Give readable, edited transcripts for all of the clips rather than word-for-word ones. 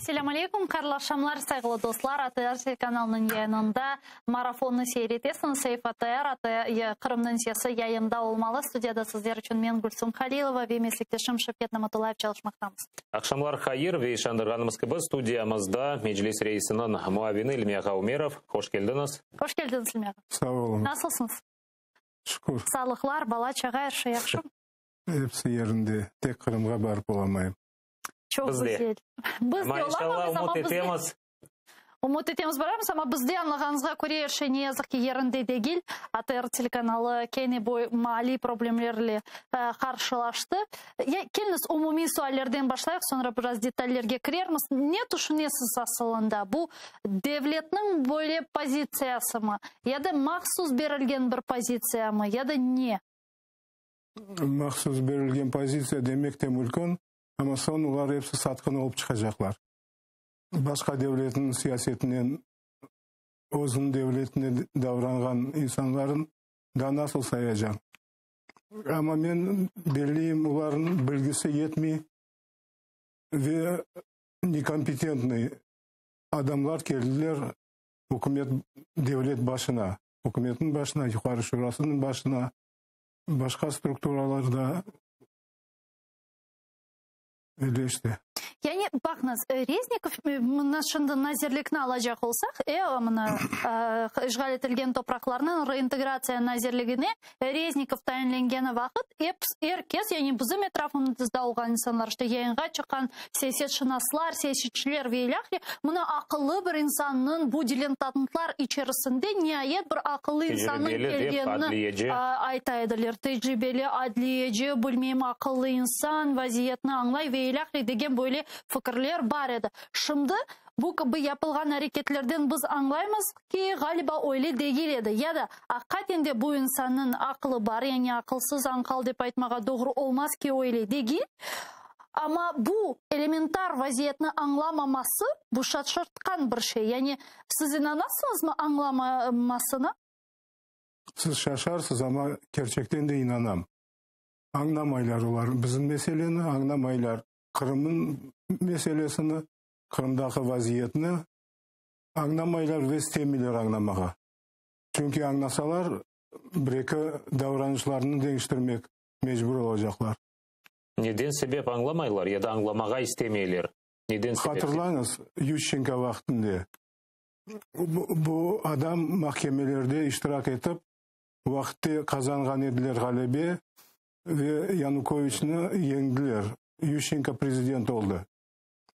Selâm aleyküm, hayırlı aqşamlar, sayğılı dostlar. ATR telekanalınıñ yayınında Marafonnı seyir etesiñiz. Saif ATR, ATR Qırımnıñ sesi yayında olmalı. Studiyada sizler içün men, Gülsum Halilova, ve meslekdeşim Şevket Namatullayev çalışmaqtamız. Aqşamlar hayır ve işandırğanımız kibi, studiyamızda Meclis reisiniñ muavini İlmi ağa Ümerov. Hoş keldiñiz. Hoş keldiñiz, İlmi ağa. Sağ oluñız. Nasılsıñız? Şükür. Sağlıqlar, bala-çağa, er şey yahşımı? Episi yerinde. Tek Qırımğa barıp olamayım. Çoq Biz de. güzel. Biz Amma de inşallah olamamız, ümüt amma biz de etemiz. Ümüt etemiz baramız, amma bizde añlağanıñızğa köre er şey ne yazıq ki yerinde degil. ATR telekanalı kene bu maliy problemlerle qarşılaştı. Ya, keliñiz umumiy suallerden başlayıq, soñra biraz detallerge kirermiz. Ne tüşünesiz asılında, bu devletniñ böyle pozitsiyasımı, ya da mahsus berilgen bir pozitsiyamı, ya da ne? Mahsus berilgen pozitsiya demek de mülkün, amma soñ olar episi satqın olıp çıqacaqlar. Başqa devletniñ siyasetinen özüniñ devletine davranğan insanların da nasıl sayacaq? Amma men belleyim, olarnıñ bilgisi yetmey ve nekompetentnıy adamlar keldiler ükümet, devlet başına, ükümetniñ başına, Yuqarı Şurasınıñ başına, başqa strukturalarda öyle işte. Yani, baqıñız, Reznikov, mına şimdi nazirlikni alacaq olsaq, e, mına işğal etilgen topraqlarnıñ reintegratsiya nazirligine Reznikov tayinlengeni vaqıt, ep, er kes, yani bizim etrafımızda olğan insanlar, işte yayınğa çıqqan siyasetşınaslar, siyasetçiler ve ilâhre, mına aqıllı bir insannıñ bu dilentantlar içerisinde niayet bir aqıllı insannıñ Tecribeli dep, kelgenini adliyeci. ayta ediler. Tecribeli adliyeci, bilmeyim, aqıllı insan, vaziyetni añlay ve ilâhre degen böyle fikirler bar edi. Şimdi bu kibi yapılğan areketlerden biz añlaymız ki, ğaliba öyle degil edi. Ya da aqiqaten de bu insannıñ aqılı bar, yani aqılsız añqal dep aytmağa doğru olmaz ki, öyle degil. Amma bu elementar vaziyetni añlamaması, bu şaşırtqan bir şey. Yani siz inanasıñızmı añlamamasına? Siz şaşarsız, amma kerçekten de inanam. Añlamaylar olar bizim meseleni, añlamaylar Qırımnıñ meselesini, Qırımdaki vaziyetni añlamaylar ve istemeyler añlamağa. Çünki añlasalar, bir-eki davranışlarını deñiştirmek mecbur olacaqlar. Neden sebep añlamaylar ya da añlamağa istemeyler? Neden sebep? Hatırlañız, Yuşçenko vaqtında bu adam mahkemelerde iştirak etip, vaqıtte qazanğan ediler ğalebe ve Yanukoviçni yeñdiler. Yuşçenko prezident oldı.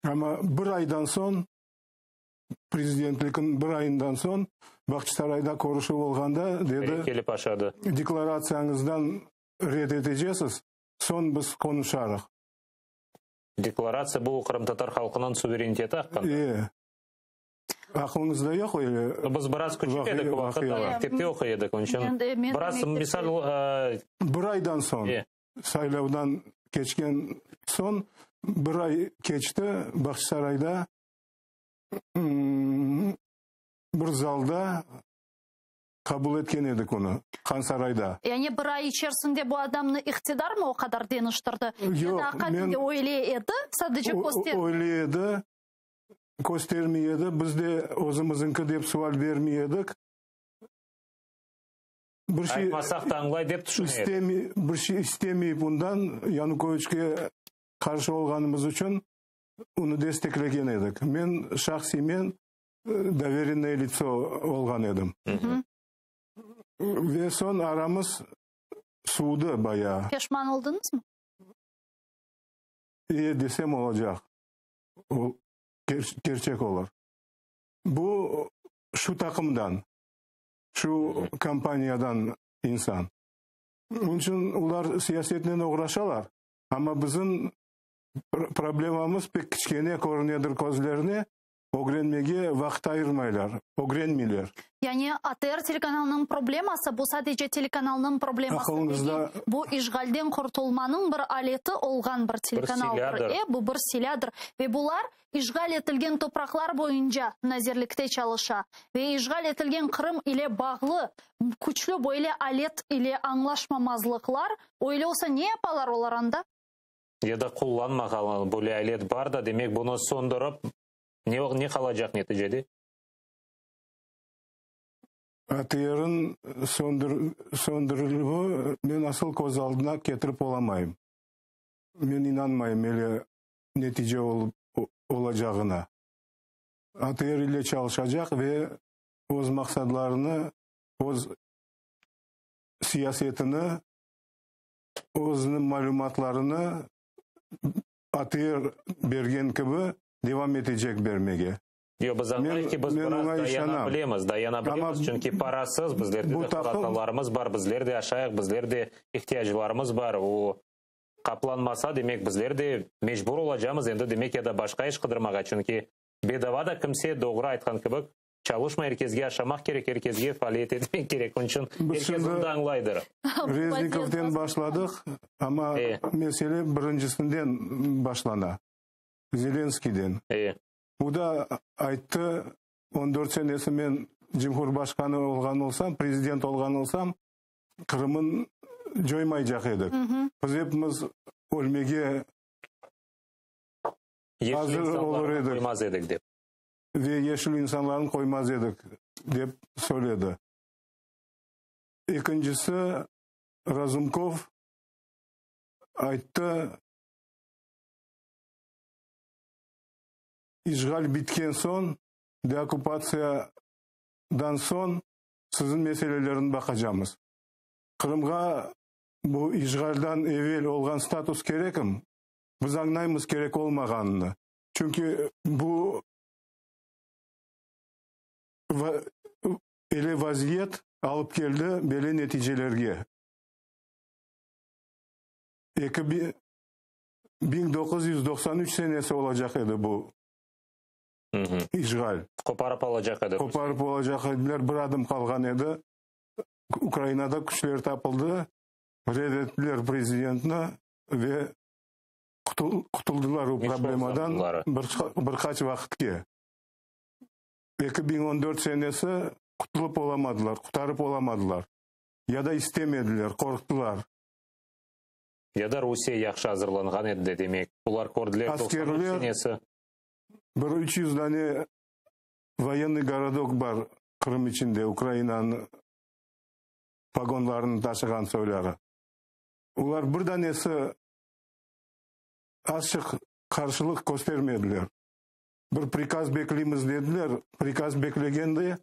Amma bir aydan soñ, prezidentlikniñ bir ayından soñ, Bağçasarayda körüşüv olğanda dedi, Kelip aşadı. Deklaratsiyañızdan red etecesiz, soñ biz qonuşarıq. Deklaratsiya bu qırımtatar halqınıñ suvereniteti aqqında. E. Aqlıñızda yoq öyle? Biz biraz küçük edik o vaqıt, mektepte oquy edik, onıñ içün biraz misal. Bir aydan soñ, saylavdan keçken soñ, bir ay keçti, Bağçasarayda bir zalda qabul etken edik onı, Hansarayda. Yani bir ay içerisinde bu adamnı iqtidarmı o qadar deñiştirdi? Yoq, Ya da aqaten de öyle edi, sadece köster. Öyle edi. Köstermey edi, biz de özümiziñki dep sual bermey edik. Bir şey aytmasaq da añlay dep tüşüne edik. İstemey, bir şey istemeyip ondan Yanukoviçke qarşı olğanımız içün onı desteklegen edik. Men şahsiy men doverennıye litso olğan edim. Ve soñ aramız suvudı bayağı. Peşman oldıñızmı? E, desem olacaq. O kerçek olur. Bu şu taqımdan, şu kompaniyadan insan. Onıñ içün olar siyasetnen oğraşalar, amma bizim problemamız pek kiçkene körünedir közlerine, ögrenmege vaqıt ayırmaylar, ögrenmeyler. Yani ATR telekanalınıñ probleması, bu sadece telekanalnıñ probleması degil, bu işğalden qurtulmanıñ bir aleti olğan bir telekanaldır. E, bu bir silâdır. Ve bular işğal etilgen topraqlar boyunca nazirlikte çalışa ve işğal etilgen Qırım ile bağlı küçlü böyle alet ile añlaşmamazlıqlar, öyle olsa ne yapalar olar anda? Ya da qullanmağan böyle alet bar da, demek bunı söndürip. Ne, ne qalacaq neticede? ATRniñ söndürilüvi men asıl köz aldına ketirip olamayım. Men inanmayım öyle netice olıp olacağına. ATR ile çalışacaq ve öz maqsadlarını, öz siyasetini, özüniñ malümatlarını ATR bergen kibi devam etecek bermege. Yoq, biz añlayıq ki, biz biraz dayana bilemiz, dayana bilemiz, çünki parasız bizlerde de qoratalarımız bar, bizler de aşayıq, bizler de ihtiyaclarımız bar, o qaplanmasa, demek, bizler de mecbur olacamız endi, demek, ya da başqa iş qıdırmağa, çünki bedava da kimse, doğru aytqan kibi, çalışmay, er kesge aşamaq kerek, er kesge faaliyet etmek kerek, onıñ içün er kes bunı da añlaydır. Reznikovden başladıq, amma mesele birincisinden başlana, Zelenskiyden. O da ayttı, on dört senesi men cumhurbaşqanı olğan olsam, prezident olğan olsam, Qırımın coymaycaq edik. Biz epimiz ölmege azır olur edik. Qoymaz edik dep. Ve yeşil insanlarnı qoymaz edik, dep söyledi. Ekincisi, Razumkov ayttı, işğal bitken soñ, deokkupatsiyadan soñ siziñ meselelerini baqacamız. Qırımğa bu işğaldan evel olğan status kerekim? Biz añlaymız kerek olmağanını. Çünki bu ele vaziyet alıp keldi böyle neticelerge. 1993 senesi olacaq edi bu işğal. Qoparıp alacaq edi. Qoparıp olacaq ediler, bir adım qalğan edi. Ukrainada küçler tapıldı, red ettiler prezidentni ve qutuldılar o problemadan bir qaç vaqıtke. 2014 senesi qutulıp olamadılar, qutarıp olamadılar. Ya da istemediler, qorqtılar. Ya da Rusiye yahşı azırlanğan edi, demek. Olar kördiler Askerler, senesi. Bir 300 dane военный городок bar Qırım içinde, Ukrainanıñ pogonlarını taşığan soyları. Olar bir danesi azçıq qarşılıq köstermediler. Bir prikaz bekleymiz dediler. Prikaz beklegende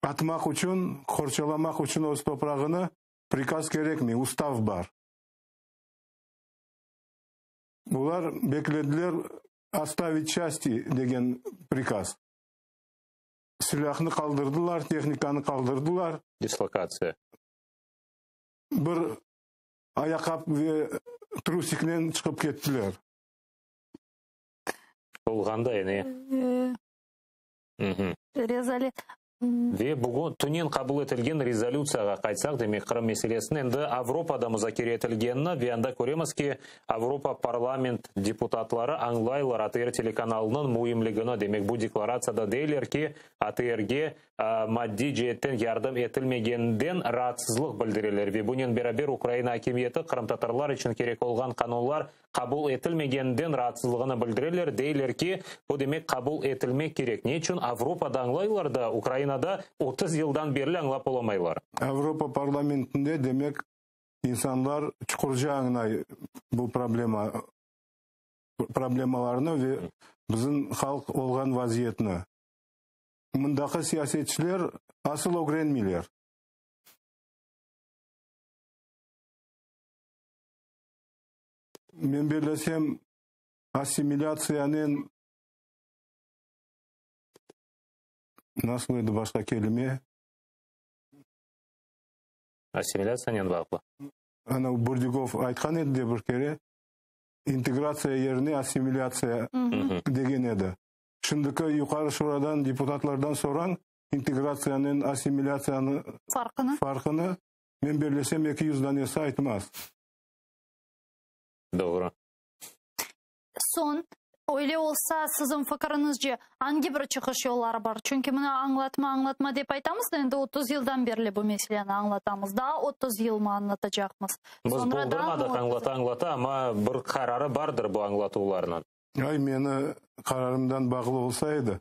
atmaq içün, qorçalamaq içün öz toprağını prikaz kerekmey, ustav bar. Bular beklediler оставить части degen prikaz. Silâhnı qaldırdılar, tehnikanı qaldırdılar. Dislokatsiya. Bir ayaqqap ve trusiknen çıqıp kettiler. Olğanda ne? Rezalet. Ve bugün tünevin qabul etilgen rezolütsiyağa qaytsaq, demek, Qırım meselesini endi Avropada muzakere etilgenini ve anda köremiz ki, Avropa parlament deputatları añlaylar ATR telekanalınıñ müimligini. Demek, bu deklaratsiyada deyler ki, ATRge maddiy ceetten yardım etilmegeninden raatsızlıq bildireler ve bunen beraber Ukraina akimiyeti qırımtatarlar içün kerek olğan qanunlar qabul etilmegeninden raatsızlığını bildireler, deyler ki, bu demek qabul etilmek kerek. Ne içün Avropada añlaylar da, Ukrainada 30 yıldan berli añlap olamaylar? Avropa parlamentinde demek insanlar çuqurca añlay bu problemalarnı ve bizim halq olğan vaziyetni. Mındaki siyasetçiler asıl ögrenmeyler. Men bellesem, assimilâtsiyanen nasıl edi başqa kelime? Assimilâtsiyanen bağlı. Ana Burdükov aytqan edi de bir kere, integratsiya yerine assimilâtsiya degen edi. Şimdiki Yuqarı Şuradan deputatlardan sorañ integratsiyanen assimilâtsiyanı farqını, farqını men bellesem 200 danesi aytmaz. Doğru. Soñ, öyle olsa, siziñ fikiriñizce, angi bir çıqış yolları bar? Çünki mına añlatma, añlatma dep aytamız da, endi 30 yıldan berli bu meseleni añlatamız. Daa 30 yılmı añlatacaqmız? Biz boldurmadıq añlata añlata, amma bir qararı bardır bu añlatuvlarnıñ. Ay, meni qararımdan bağlı olsa edi.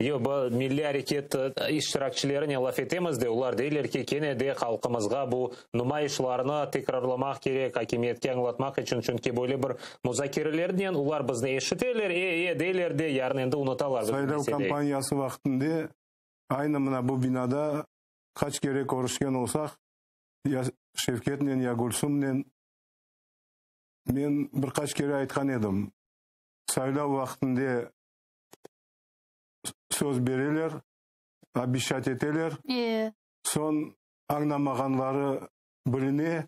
Yoq, bu milliy areket iştirakçilerinen laf etemiz de, olar deyler ki, kene de halqımızğa bu numayışlarnı tekrarlamaq kerek, akimiyetke añlatmaq içün, çünki böyle bir muzakerelernen olar bizni eşiteler, e, e, deyler de, yarın endi unutalar bizim Saylav meseleyi. kampaniyası vaqtında aynı mına bu binada qaç kere körüşken olsaq, ya Şevketnen, ya Gülsümnen, men bir qaç kere aytqan edim, saylav vaqtında söz bereler, obещать eteler, soñ añlamağanları biline,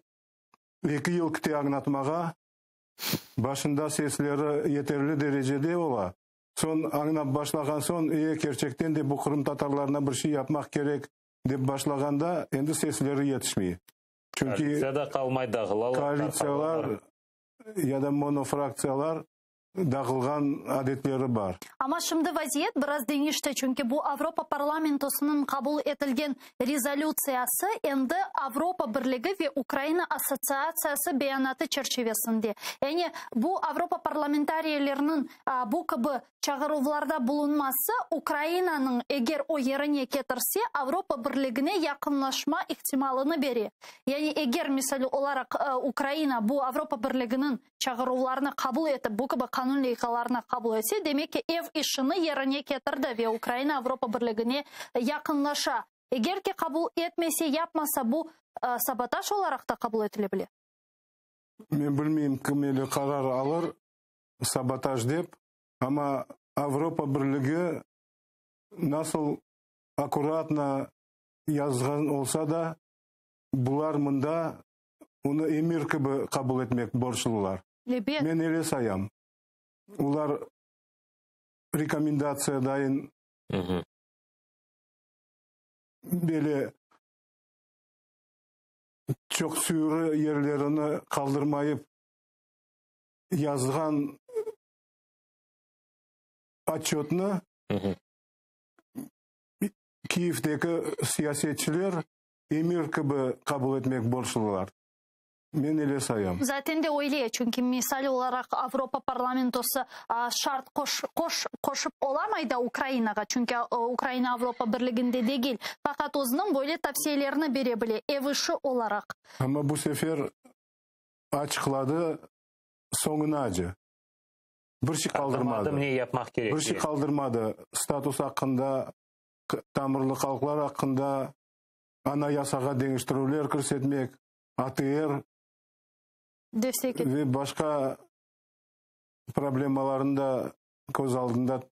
2 yıl kite añlatmağa, başında sesleri yeterli derecede ola, soñ añlap başlağan soñ, kerçekten de bu qırımtatarlarına bir şey yapmaq kerek dep başlağanda, endi sesleri yetişmey. Çünki Koalitsiya da qalmay, dağılalar, koalitsiyalar ya da monofraktsiyalar dağılğan adetleri bar. Amma şimdi vaziyet biraz deñişti, çünki bu Avropa parlamentosınıñ qabul etilgen rezolütsiyası endi Avropa Birligi ve Ukraina assotsiatsiyası beyanatı çerçivesinde. Yani bu Avropa parlamentariyleriniñ bu kibi çağıruvlarda bulunması Ukrainanıñ, eger o yerine ketirse, Avropa Birligine yaqınlaşma ihtimalını bere. Yani eger, misal olaraq, Ukraina bu Avropa Birliginiñ çağıruvlarını qabul etip, bu kibi qanun leyhalarını qabul etse, demek ki, ev işini yerine ketirdi ve Ukraina Avropa Birligine yaqınlaşa. Eger ki qabul etmese, yapmasa, bu sabotaj olaraq da qabul etile bile. Men bilmeyim, kim ele qarar alır, sabotaj dep, amma Avropa Birligi nasıl akkuratno yazğan olsa da, bular mında onı emir kibi qabul etmek borçlular. Ebet. Men ele sayam. Olar rekomendatsiya dayın böyle çoq süyrü yerlerini qaldırmayıp yazğan otçetni Kiyevdeki siyasetçiler emir kibi qabul etmek borçlular. Men ele sayam. Zaten de öyle, çünki misal olaraq Avropa parlamentosı şart qoşıp olamay da Ukrainağa, çünki Ukraina Avropa Birliginde degil, faqat özüniñ böyle tavsiyelerini bere bile, ev işi olaraq. Amma bu sefer açıqladı soñunace. Bir şey qaldırmadı. Adım ne yapmaq kerek? Bir şey qaldırmadı. Status aqqında, tamırlı halqlar aqqında, anayasağa deñiştirüvler kirsetmek, ATR Destek ve başqa problemalarını da köz aldında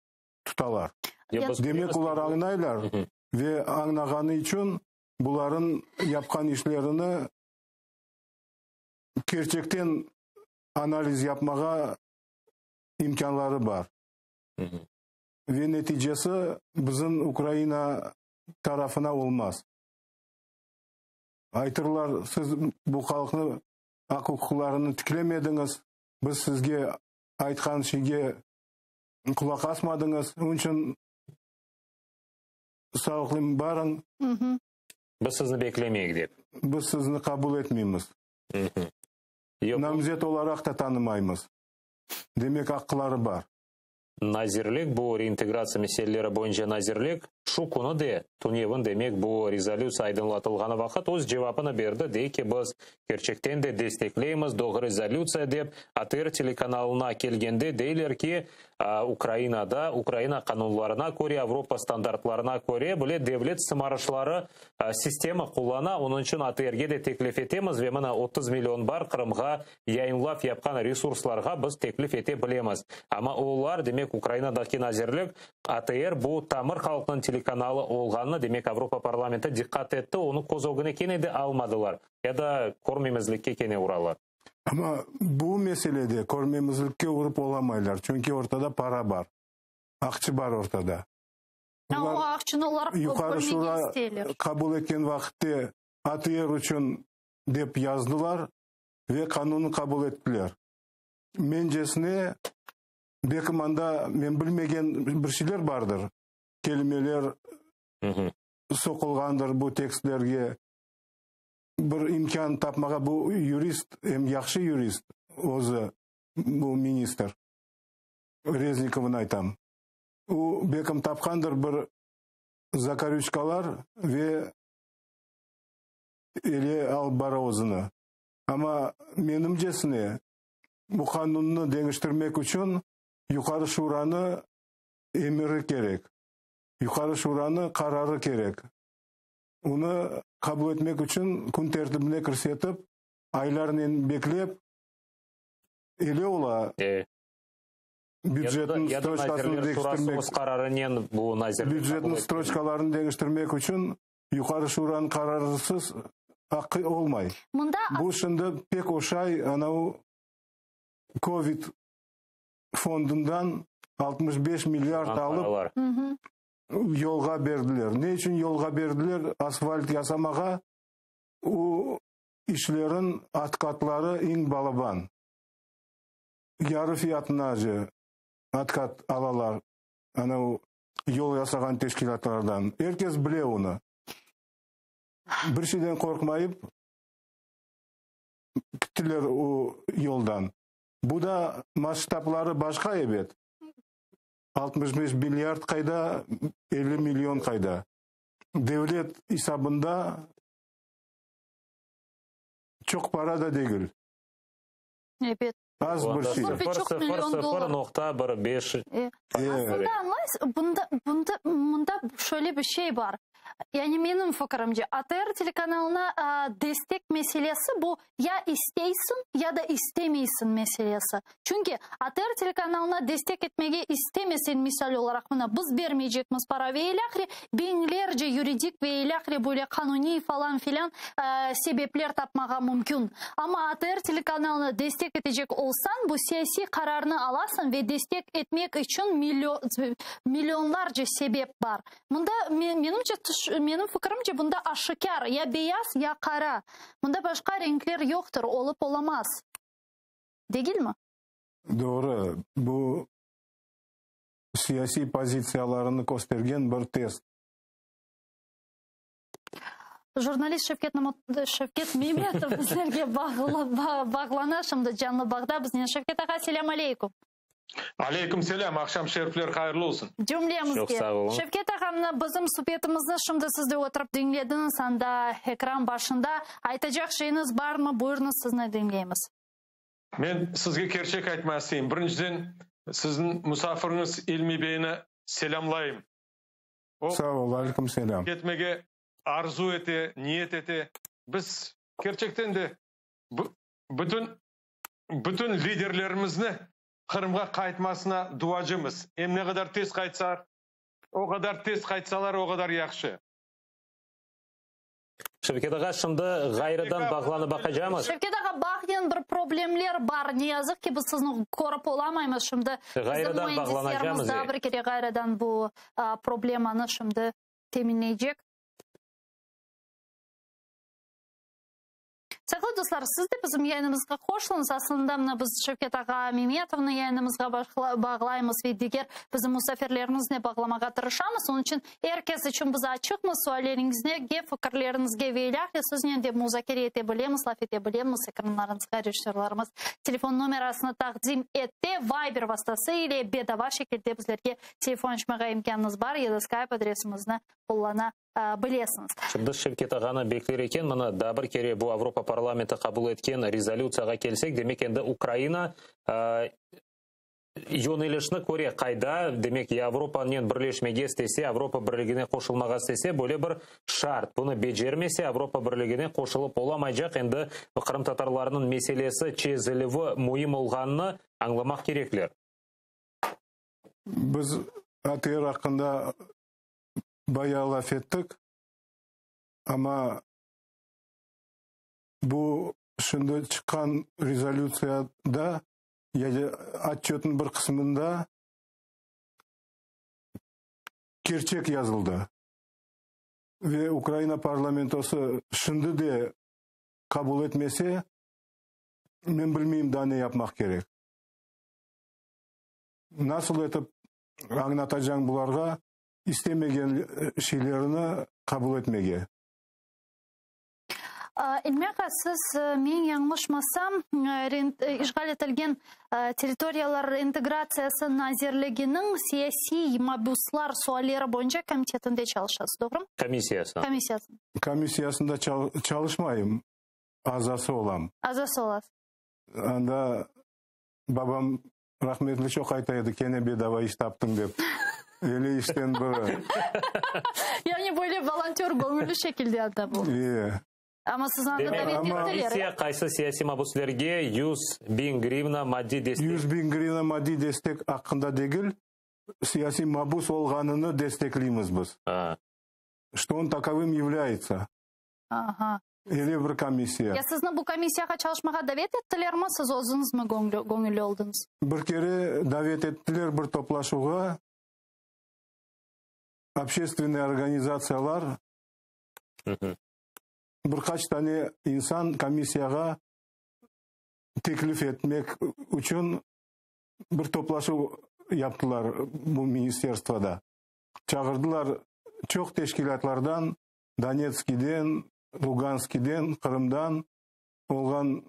tutalar. Demek, olar añlaylar ve añlağanı içün buların yapqan işlerini kerçekten analiz yapmağa imkânları bar. Ve neticesi bizim Ukraina tarafına olmaz. Aytırlar, siz bu halqnı aq-uquqlarını tiklemediñiz, biz sizge aytqan şeyge qulaq asmadıñız, onıñ içün sağlıqlı barıñ. Biz sizni beklemeyik dep. Biz sizni qabul etmeymiz. Namzet olaraq da tanımaymız. Demek, aqqları bar. Nazirlik, bu reintegratsiya meseleleri boyunca nazirlik, şu künü de, tünevin, demek, bu rezolütsiya aydınlatılğanı vaqıt öz cevabını berdi, dey ki, biz kerçekten de destekleymiz, doğru rezolütsiya dep, ATR telekanalına kelgende deyler ki, Ukrainada, Ukraina qanunlarına köre, Avropa standartlarına köre bile devlet sımarışları sistema qullana, onıñ içün ATRge de teklif etemiz ve mına 30 million bar Qırımğa yayınlav yapqan resurslarğa biz teklif ete bilemiz. Amma olar, demek, Ukrainadaki nazirlik, ATR bu tamır halqnıñ telekanalı olğanını, demek, Avropa parlamenti diqqat etti, onı köz ögüne kene de almadılar ya da körmemezlikke kene uralar. Amma bu meselede körmemezlikke urıp olamaylar, çünki ortada para bar, aqçı bar ortada. O aqçını olar Yuqarı bölmege Şura isteyler. qabul etken vaqıtte ATR içün dep yazdılar ve qanunnı qabul ettiler. Mencesine, belkim anda men bilmegen bir şeyler bardır, kelimeler soqulğandır bu tekstlerge. Bir imkân tapmağa bu yurist, em yahşı yurist özü. Bu ministr. Reznikovnı aytam. O, belkim tapqandır bir zakarüçkalar ve ele alıp bara özüni. Amma menimcesine, bu qanunnı deñiştirmek içün Yuqarı Şuranı emiri kerek, Yuqarı Şuranı qararı kerek. Onı qabul etmek içün kün tertibine kirsetip, aylarnen beklep, ele ola bücetniñ stroçkasını deñiştirmek, bücetniñ stroçkalarını deñiştirmek içün Yuqarı Şuranıñ qararısız aqqı olmay. Bu şimdi pek oşay anav kovid fondundan 65 milliard alıp yolğa berdiler. Ne içün yolğa berdiler? Asfalt yasamağa o işlerin atkatları eñ balaban. Yarı fiyatına atkat alalar anav yol yasağan teşkilâtlardan. Er kes bile onı. Bir şeyden qorqmayıp kittiler o yoldan. Bu da masştabları başqa ebet. 65 milliard qayda, 50 million qayda. Devlet esabında çoq para da degil. Ebet. Az bir şey. Sıfır, sıfır, sıfır noqta bir beş. Aslında añlaysız, bunda, bunda, mında şöyle bir şey bar. Yani menim fikirimce, ATR telekanalına destek meselesi bu ya isteysiñ, ya da istemeysiñ meselesi. Çünki ATR telekanalına destek etmege istemeseñ, misal olaraq, mına, biz bermeycekmiz para ve ilâhre, biñlerce yuridik ve ilâhre böyle qanuniy falan filan sebepler tapmağa mümkün. Amma ATR telekanalına destek etecek olsañ, bu siyasiy qararnı alasıñ ve destek etmek içün millionlarca sebep bar. Mında, menimce, menim fikirimce, bunda aşikâr, ya beyaz, ya qara. Mında başqa renkler yoqtır, olıp olamaz. Degilmi? Doğru. Bu siyasiy pozitsiyalarını köstergen bir test. Jurnalist Şevket Şevket Memetov bizlerge bağlana şimdi canlı bağda biznen. Şevket ağa, selâm aleyküm. Aleyküm selâm, aqşam şerifler hayırlı olsun. Cümlemizge. Çoq sağ olun. Şevket ağa, mına bizim subetimizni şimdi siz de oturıp diñlediñiz, anda ekran başında. Aytacaq şeyiñiz barmı? Buyurıñız, sizni diñleymiz. Men sizge kerçek aytmaq isteyim. Birinciden, siziñ musafiriñiz İlmi beyni selâmlayım. O, Sağ ol, aleyküm selâm. Ketmege arzu ete, niyet ete. Biz kerçekten de bütün bütün liderlerimizni Qırımğa qaytmasına duacımız. Em ne qadar tez qaytsa, o qadar tez qaytsalar, o qadar yahşı. Şevket ağa, şimdi ğayrıdan bağlanıp baqacamız. Şevket ağa, bağnen bir problemler bar. Ne yazıq ki, biz sizni körip olamaymız şimdi. Ğayrıdan Bizim bağlanacamız. müendislerimiz daa bir kere ğayrıdan bu problemanı şimdi teminleycek. Sayğılı dostlar, siz de bizim yayınımızğa qoşulıñız. Aslında, mına biz Şevket ağa Memetovnı yayınımızğa bağlaymız ve diger bizim musafirlerimizni bağlamağa tırışamız. Onıñ içün er kes içün biz açıqmız, sualleriñizge, fikirleriñizge ve ilâhre siznen de muzakere ete bilemiz, laf ete bilemiz. Ekranlarıñızğa rejissörlarımız telefon nomerasını taqdim etti. Viber vastası ile bedava şekilde bizlerge telefon açmağa imkânıñız bar ya da Skype adresimizni qullana bilesiñiz. Şimdi Şevket ağanı bekler eken, mına daa bir kere bu Avropa parlamenti qabul etken rezolütsiyağa kelsek, demek endi Ukraina yönelişni köre, qayda, demek ya Avropanen birleşmege istese, Avropa Birligine qoşulmağa istese, böyle bir şart, bunı becermese, Avropa Birligine qoşulıp olamaycaq, endi qırımtatarlarnıñ meselesi çezilüvi müim olğanını añlamaq kerekler. Biz ATR aqqında bayağı laf ettik, amma bu şimdi çıqqan rezolütsiyada, yani otçötnıñ bir qısmında kerçek yazıldı. Ve Ukraina parlamentosı şimdi de qabul etmese, men bilmeyim daa ne yapmaq kerek. Nasıl etip añlatacañ bularğa istemegen şeylerini qabul etmege? İlmi ağa, siz, men yañlışmasam, işğal etilgen territoriyalar reintegratsiyası nazirliginiñ siyasiy mabüslar sualleri boyunca komitetinde çalışasız, doğrumı? Komissiyası. Komissiyası. Komissiyasında çalışmayım, azası olam. Azası olasız. Anda babam rahmetli çoq ayta edi, kene bedava iş taptıñ dep. Ele işten biri. Yani böyle volontör, göñülli şekilde anda bu. E. Amma siz anda Demek, davet Amma- ettiler, komissiya qaysı siyasiy mabuslerge 100 biñ grivna maddiy destek? 100 biñ grivna maddiy destek aqqında degil, siyasiy mabus olğanını destekleymiz biz. Ha. Что он таковым является. Ele bir komissiya. Ya sizni bu komissiyağa çalışmağa davet ettilermi, siz özüñizmi göñülli oldıñız? Bir kere davet ettiler bir toplaşuvğa общественный organizatsiyalar, bir qaç tane insan komissiyağa teklif etmek içün bir toplaşuv yaptılar bu ministerstvoda. Çağırdılar çoq teşkilâtlardan, Donetskiden, Luganskiden, Qırımdan olğan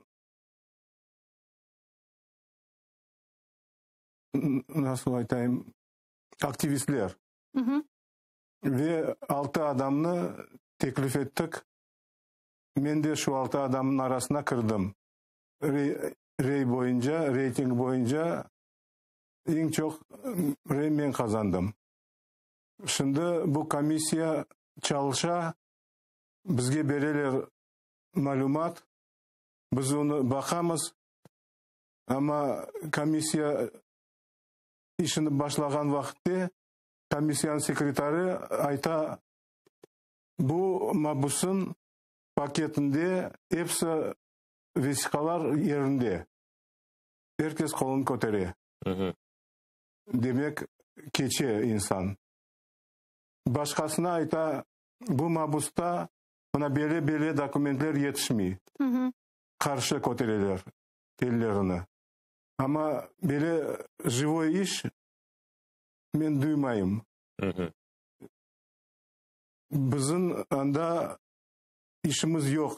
nasıl aytayım, aktivistler. Ve altı adamnı teklif ettik. Men de şu altı adamnıñ arasına kirdim. Rey boyunca, reyting boyunca eñ çoq rey men qazandım. Şimdi bu komissiya çalışa, bizge bereler malümat, biz onı baqamız, amma komissiya işini başlağan vaqıtte komissiyanıñ sekretarı ayta, bu mabusın paketinde episi vesiqalar yerinde. Er kes qolunı kötere. Demek, keçe insan. Başqasına ayta, bu mabusta mına böyle-böyle dokumentler yetişmey. Qarşı kötereler ellerini. Amma böyle живой iş men duymayım. Bizim anda işimiz yoq,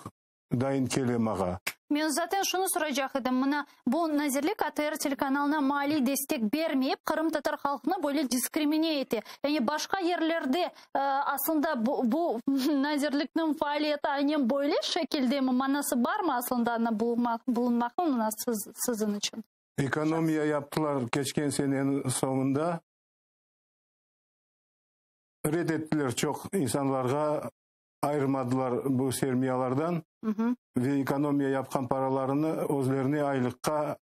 dayın kele maña. Men zaten şunı soraycaq edim, mına bu nazirlik ATR telekanalına maliy destek bermeyip, qırımtatar halqını böyle diskrimine ete. Yani başqa yerlerde aslında bu nazirlikniñ faaliyeti aynen böyle şekildemi, manası barmı aslında anda bulunmaqnıñ mına siziñ içün? Ekonomiya yaptılar keçken seneniñ soñunda. Red ettiler çoq insanlarğa, ayırmadılar bu sermiyalardan ve ekonomiya yapqan paralarını özlerine aylıqqa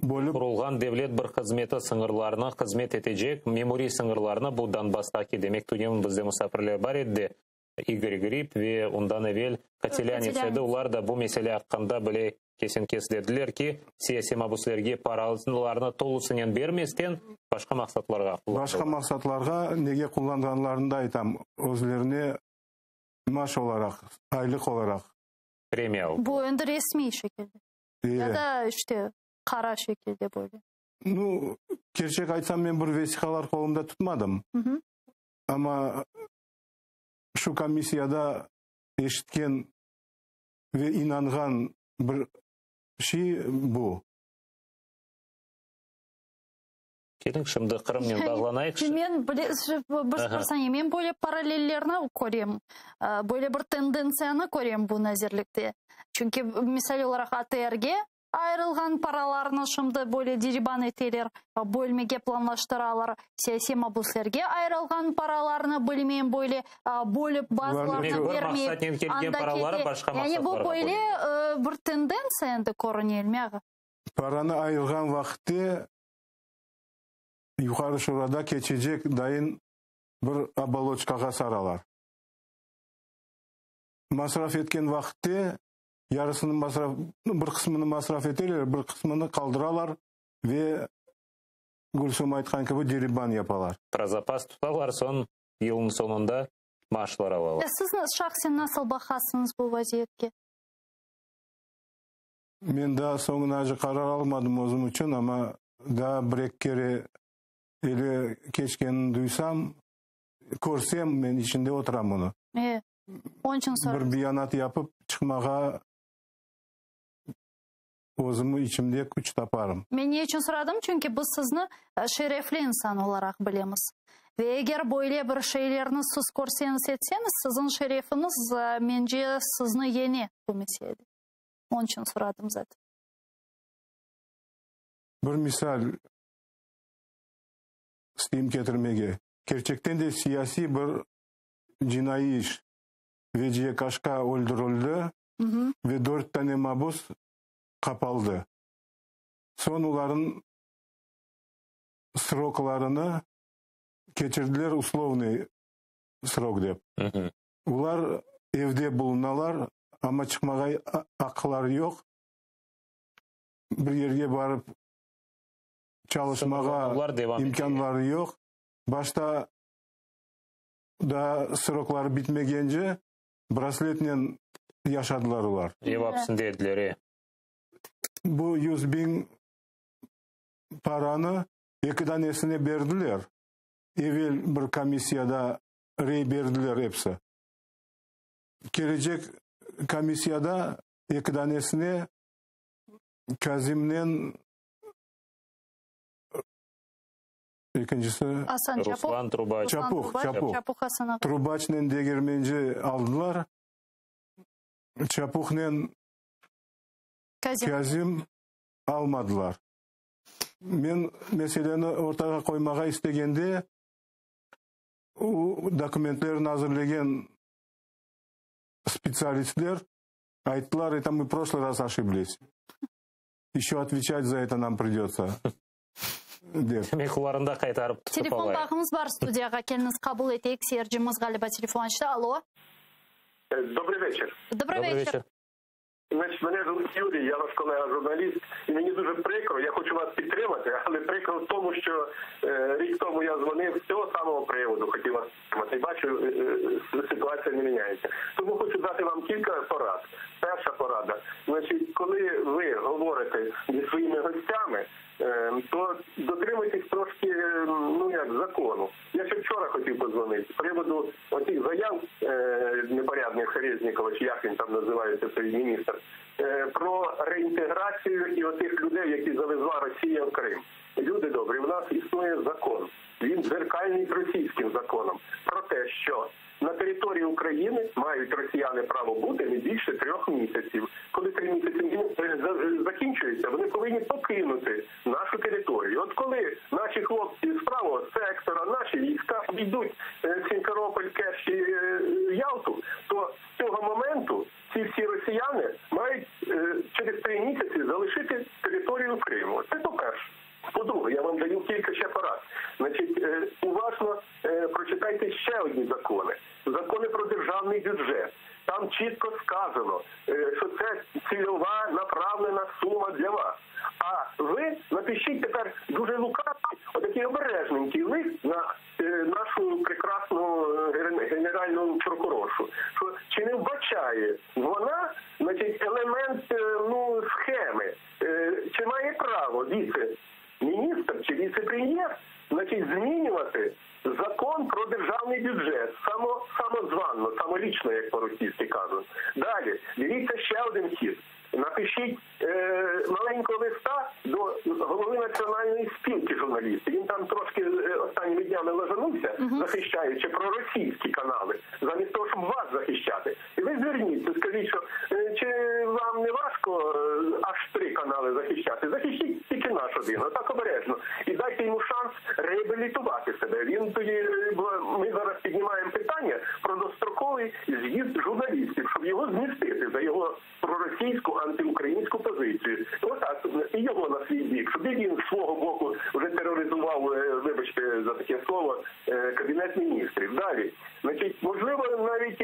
bölip. Qurulğan devlet bir hızmeti sıñırlarına hızmet etecek, memuriy sıñırlarına bu Donbasstaki, demek, tünevin bizde musafirler bar edi de, İgor Grib ve ondan evel Kotelânets edi, olar da bu mesele aqqında bile kesen-kes dediler ki, siyasiy mabüslerge paralarnı tolusınen bermesten, başqa maqsatlarğa qullandılar. Başqa maqsatlarğa nege qullanğanlarını da aytam, özlerine maaş olaraq, aylıq olaraq. Premiya aldılar. Bu endi resmiy şekilde. Ya da işte qara şekilde böyle. Nu, kerçek aytsam, men bir vesiqalar qolumda tutmadım. Amma şu komissiyada eşitken ve inanğan bir şey bu. Keliñ, şimdi Qırımnen bağlanayıq. Men bile, bir saniye, men böyle paralellerni körem, böyle bir tendentsiyanı körem bu nazirlikte. Çünki, misal olaraq, ATRge ayırılğan paralarnı şimdi böyle deriban eteler, bölmege planlaştıralar. Siyasiy mabüslerge ayırılğan paralarnı, bilmeyim, böyle bölip bazılarına Demek, bir bermeyip, maqsatnen kelgen anda paraları kete. başqa Yani bu maqsatlarğa böyle bölüne. bir tendentsiya endi körüne, Elmi ağa. Paranı ayırğan vaqıtte Yuqarı Şurada keçecek dayın bir oboloçkağa saralar. Masraf etken vaqıtte yarısını masraf, bir qısmını masraf eteler, bir qısmını qaldıralar ve Gülsüm aytqan kibi deriban yapalar. Pro zapas tutalar, soñ yılnıñ soñunda maaşlar alalar. Siz şahsen nasıl baqasıñız bu vaziyetke? Men daa soñunace qarar almadım özüm içün, amma daa bir-eki kere ele keçkenini duysam, körsem, men içinde oturam bunı. Onıñ içün bir beyanat yapıp çıqmağa özüm içimde küç taparım. Men ne içün soradım? Çünki biz sizni şerefli insan olaraq bilemiz. Ve eger böyle bir şeylerni siz körseñiz, etseñiz, siziñ şerefiñiz, mence, sizni yeñe bu meselede. Onıñ içün soradım zaten. Bir misal isteyim ketirmege. Kerçekten de siyasiy bir cinaiy iş. Veciye Kaşka öldürildi ve dört tane mabus qapaldı. Soñ olarnıñ sroklarını keçirdiler uslovnıy srok dep. Olar evde bulunalar, amma çıqmağa aqqları yoq. Bir yerge barıp çalışmağa imkânları yoq. Başta daa srokları bitmegence brasletnen yaşadılar olar. Ev apsinde ediler, e. Bu 100.000 paranı eki danesine berdiler. Evel bir komissiyada rey berdiler episi. Kelecek komissiyada eki danesine Kazimnen ekincisi Asan Çapuh. Ruslan Trubaç. Çapuh, Çapuh. Çapuh Asan ağa. Trubaçnen Degermenci aldılar. Çapuhnen Kazim. Kazim almadılar. Men meseleni ortağa qoymağa istegende o dokumentlerni azırlegen spetsialistler ayttılar, это мы в прошлый раз ошиблись. Еще отвечать за это нам придется. Dep. Demek, olarnı da qaytarıp tutıp Telefon alayıq. bağımız bar studiyağa. Keliñiz qabul eteyik. Seyircimiz ğaliba telefon açtı. Alo. Добрый вечер. Добрый Добрый вечер. вечер. Значить, мене звуть Юрій, я ваш колега журналіст, і мені дуже прикро, я хочу вас підтримати, але прикро в тому, що рік тому я дзвонив з цього самого приводу, хотів вас підтримати, і бачу, ситуація не міняється. Тому хочу дати вам кілька порад. Перша порада. Значить, коли ви говорите зі своїми гостями, то дотримуйтесь трошки, ну, як, закону. Я ще вчора хотів подзвонити з приводу оцих заяв, непорядних Резнікова, чи як він там називається, цей міністр, про реінтеграцію і отих людей, які завезла Росія в Крим. Люди добрі, в нас існує закон. Він дзеркальний з російським законом. Про те, що на території України мають росіяни право бути не більше 3 місяців. Коли 3 місяці закінчуються, вони повинні покинути нашу територію. От коли наші хлопці з правого сектора, наші війська йдуть в Сімферополь, Керч і Ялту, то з цього моменту ці всі росіяни мають через 3 місяці залишити територію Криму. Це по-перше. По-друге, я вам даю кілька ще порад. Значить, уважно прочитайте ще одні закони. Закони про державний бюджет. Там чітко сказано, що це цільова направлена сума для вас. А ви напишіть тепер дуже лукавий, отакий обережненький лист на нашу прекрасну генеральну прокуроршу, що чи не вбачає вона, значить, елемент, ну, схеми, чи має право віце-міністр чи віце-прем'єр, значить, змінювати закон про державний бюджет самозванно, самолічно, як по-російськи кажуть. Далі, дивіться ще один хід. Напишіть маленького листа до голови Національної спілки журналістів. Він там трошки останніми днями лажанувся, захищаючи проросійські канали, замість того, щоб вас захищати. І ви зверніться, скажіть, що чи вам не важко аж 3 канали захищати? Захищіть тільки наш один, отак обережно. І дайте йому шанс реабілітувати себе. Він тоді, бо ми зараз піднімаємо питання про достроковий з'їзд журналістів, щоб його змістити за його проросійську, антиукраїнську позицію. Отак, і його на свій бік, щоб він з свого боку вже тероризував, вибачте за таке слово, Кабінет міністрів. Далі, значить, можливо, навіть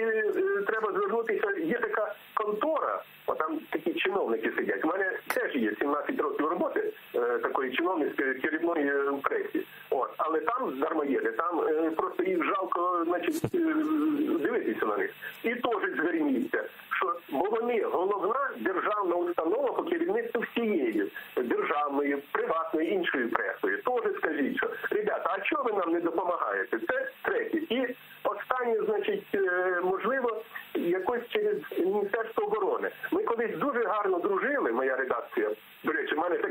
треба звернутися, є така контора, а там такі чиновники сидять. У мене теж є 17 років роботи такої чиновницької керівної в пресі. От. Але там дармоєди, там просто їх жалко, значить, дивитися на них. І теж зверніться, що, бо вони головна державна установа по керівництву всієї державної, приватної, іншої пресою. Теж скажіть, що, ребята, а чого ви нам не допомагаєте? Це третє. І останнє, значить, можливо,